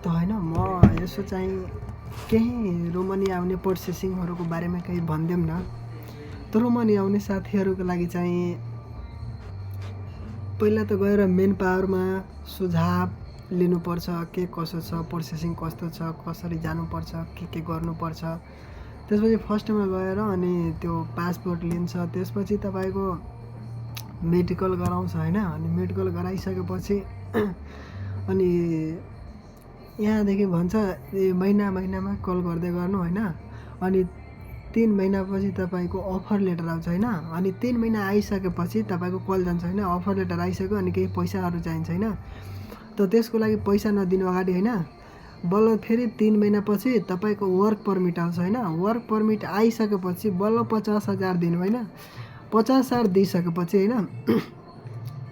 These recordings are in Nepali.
त होइन म यसो चाहिँ केही रोमानी आउने प्रोसेसिङहरूको बारेमा केही भनिदिउँ न। त रोमानी आउने साथीहरूको लागि चाहिँ पहिला त गएर मेन पावरमा सुझाव लिनुपर्छ, के कसो छ, प्रोसेसिङ कस्तो छ, कसरी जानुपर्छ, के गर्नुपर्छ। त्यसपछि फर्स्टमा गएर अनि त्यो पासपोर्ट लिन्छ। त्यसपछि तपाईँको मेडिकल गराउँछ होइन। अनि मेडिकल गराइसकेपछि अनि यहाँदेखि भन्छ महिनामा कल गर्दै गर्नु होइन। अनि 3 महिनापछि तपाईँको अफर लेटर आउँछ होइन। अनि 3 महिना आइसकेपछि तपाईँको कल जान्छ होइन। अफर लेटर आइसक्यो अनि केही पैसाहरू चाहिन्छ होइन। त त्यसको लागि पैसा नदिनु अगाडि होइन बल्ल फेरि 3 महिनापछि तपाईँको वर्क पर्मिट आउँछ होइन। वर्क पर्मिट आइसकेपछि बल्ल 50,000 दिनु होइन। 50,000 दिइसकेपछि होइन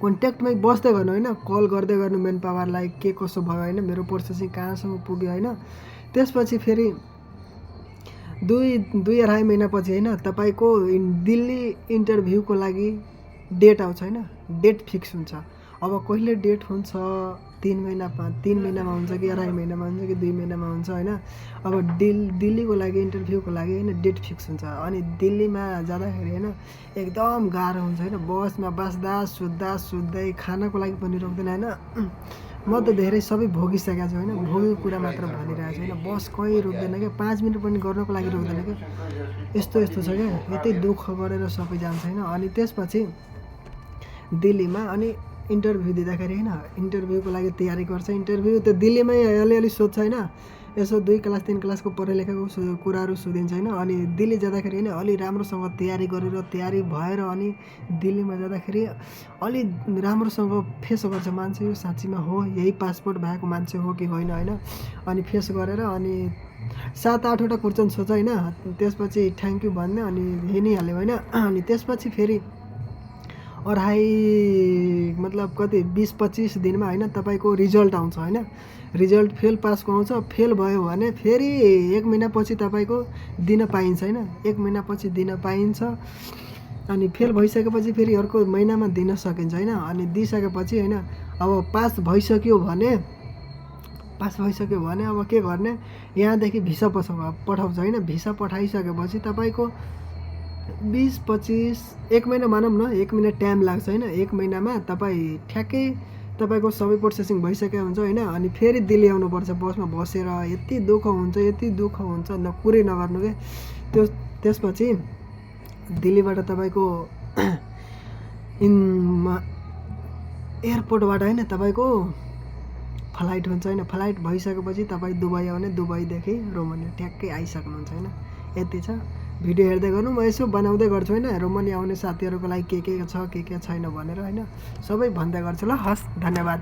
कन्ट्याक्टमै बस्दै गर्नु होइन। कल गर्दै गर्नु मेन पावरलाई के कसो भयो होइन, मेरो प्रोसेसिङ कहाँसम्म पुग्यो होइन। त्यसपछि फेरि 2-2.5 महिनापछि होइन तपाईँको दिल्ली इन्टरभ्यूको लागि डेट आउँछ होइन। डेट फिक्स हुन्छ। अब कहिले डेट हुन्छ 3 महिनामा हुन्छ कि 2.5 महिनामा हुन्छ कि 2 महिनामा हुन्छ होइन। अब दिल्लीको लागि इन्टरभ्यूको लागि होइन डेट फिक्स हुन्छ। अनि दिल्लीमा जाँदाखेरि होइन एकदम गाह्रो हुन्छ होइन। बसमा बस्दा सुत्दै खानको लागि पनि रोक्दैन होइन। म त धेरै सबै भोगिसकेको छु होइन। भोगेको कुरा मात्र भनिरहेको छु होइन। बस कहीँ रोक्दैन क्या, 5 मिनट पनि गर्नको लागि रोक्दैन क्या। यस्तो छ क्या। यति दुःख गरेर सबै जान्छ होइन। अनि त्यसपछि दिल्लीमा अनि इन्टरभ्यू दिँदाखेरि होइन इन्टरभ्यूको लागि तयारी गर्छ। इन्टरभ्यू त दिल्लीमै अलिअलि सोध्छ होइन। यसो 2 क्लास 3 क्लासको पढालेखाको कुराहरू सोधिन्छ होइन। अनि दिल्ली जाँदाखेरि होइन अलि राम्रोसँग तयारी भएर अनि दिल्लीमा जाँदाखेरि अलि राम्रोसँग फेस गर्छ मान्छे, यो साँच्चीमा हो यही पासपोर्ट भएको मान्छे हो कि होइन होइन। अनि फेस गरेर अनि 7-8वटा क्वेसन सोध्छ होइन। त्यसपछि थ्याङ्क यू भन्ने अनि हिँडिहाल्यो होइन। अनि त्यसपछि फेरि 20-25 दिनमा होइन तपाईँको रिजल्ट आउँछ होइन। रिजल्ट फेल पासको आउँछ। फेल भयो भने फेरि 1 महिनापछि तपाईँको दिन पाइन्छ होइन। 1 महिनापछि दिन पाइन्छ। अनि फेल भइसकेपछि फेरि अर्को महिनामा दिन सकिन्छ होइन। अनि दिइसकेपछि होइन अब पास भइसक्यो भने अब के गर्ने, यहाँदेखि भिसा पठाउँछ होइन। भिसा पठाइसकेपछि तपाईँको 20-25 1 महिना मानौँ न, 1 महिना टाइम लाग्छ होइन। 1 महिनामा तपाईँ ठ्याक्कै तपाईँको सबै प्रोसेसिङ भइसकेको हुन्छ होइन। अनि फेरि दिल्ली आउनुपर्छ बसमा बसेर। यति दुःख हुन्छ न, कुरै नगर्नु क्या। त्यसपछि दिल्लीबाट तपाईँको एयरपोर्टबाट होइन तपाईँको फ्लाइट हुन्छ होइन। फ्लाइट भइसकेपछि तपाईँ दुबई आउने, दुबईदेखि रोमानिया ठ्याक्कै आइसक्नुहुन्छ होइन। यति छ। भिडियो हेर्दै गर्नु, म यसो बनाउँदै गर्छु होइन। रोमानी आउने साथीहरूको लागि के छ के छैन भनेर होइन सबै भन्दै गर्छु ल। हस्, धन्यवाद।